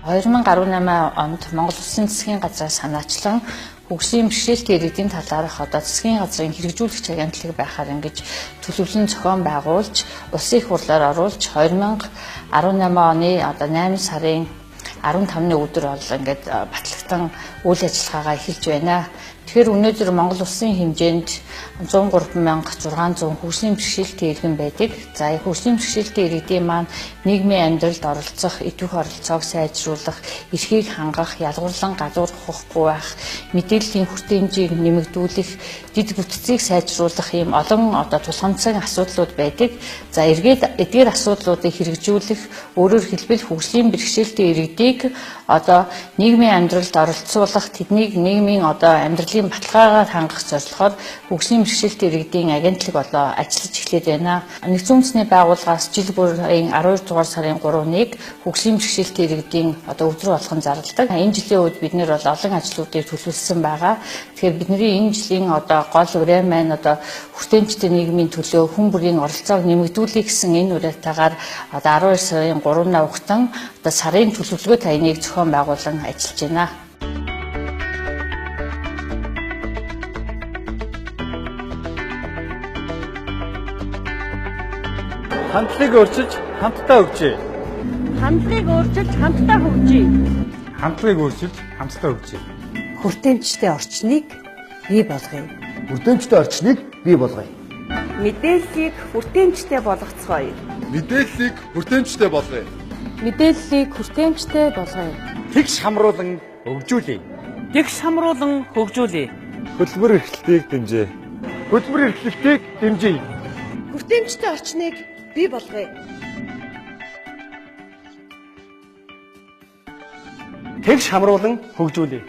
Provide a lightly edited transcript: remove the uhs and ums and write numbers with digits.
2018 онд Монгол Улсын засгийн газраас санаачлан хөгжлийн бэрхшээлтэй иргэдийн талаарх одоо засгийн газрын хэрэгжүүлэгч агентлаг байхаар ингэж төлөвлөн зохион байгуулж, улсын их хурлаар оруулж 2018 оны одоо 8 сарын 15-ны өдөр бол ингээд батлагдсан үйл ажиллагаагаа эхэлж байна. Тэгэхээр өнөөдөр Монгол Улсын хэмжээнд 103,600 хөгжлийн бэрхшээлтэй иргэн байдаг. За хөгжлийн бэрхшээлтэй иргэдийн маань нийгмийн амьдралд оролцох, идэвх оролцоог сайжруулах, эрхийг хангах, ялгуурлан гадуурхахгүй байх, мэдээллийн хүртээмжийг нэмэгдүүлэх, дэд бүтцийг сайжруулах ийм олон одоо тулгамдсан асуудлууд байдаг. За эргээд эдгээр асуудлуудыг хэрэгжүүлэх, өөрөөр хэлбэл хөгжлийн бэрхшээлтэй иргэдийг одоо нийгмийн амьдралд оролцуулах, тэднийг нийгмийн одоо амьдралын баталгаагаар хангах зорилгоор хөгжлийн бэрхшээлтэй иргэдийн агентлаг болоо ажиллаж эхлээд байна. Нэгдсэн үндэсний байгууллагаас жил бүрийн 12 дугаар сарын 3-ыг хөгжлийн бэрхшээлтэй иргэдийн одоо өдөр болгон зарладаг. Энэ жилийн үед бид нэр бол олон ажлуудыг төлөвлөсөн байгаа. Тэгэхээр бидний энэ жилийн одоо гол уриа маань одоо хүртээмжтэй нийгмийн төлөө хүн бүрийн оролцоог нэмэгдүүлэе гэсэн энэ уриатайгаар одоо 12 сарын 3-наа угтан одоо сарын төлөвлөгөө таяныг зохион байгуулан ажиллаж байна. Хандлагыг өөрчилж хамтдаа хөгжье. Хандлагыг өөрчилж хамтдаа хөгжье. Хандлагыг өөрчилж хамтдаа хөгжье. Хүртээмжтэй орчныг бий болгоё. Хүртээмжтэй орчныг бий болгоё. Мэдээллийг хүртээмжтэй болгоцгоё. Мэдээллийг хүртээмжтэй болгоё. Мэдээллийг хүртээмжтэй болгоё. Тэгш хамруулан хөгжүүлье. Тэгш хамруулан хөгжүүлье. Хөдөлмөр эрхлэлтийг дэмжье. Хөдөлмөр эрхлэлтийг дэмжье. Хүртээмжтэй орчныг бий болгоё. Тэгш хамруулан хөгжүүлье.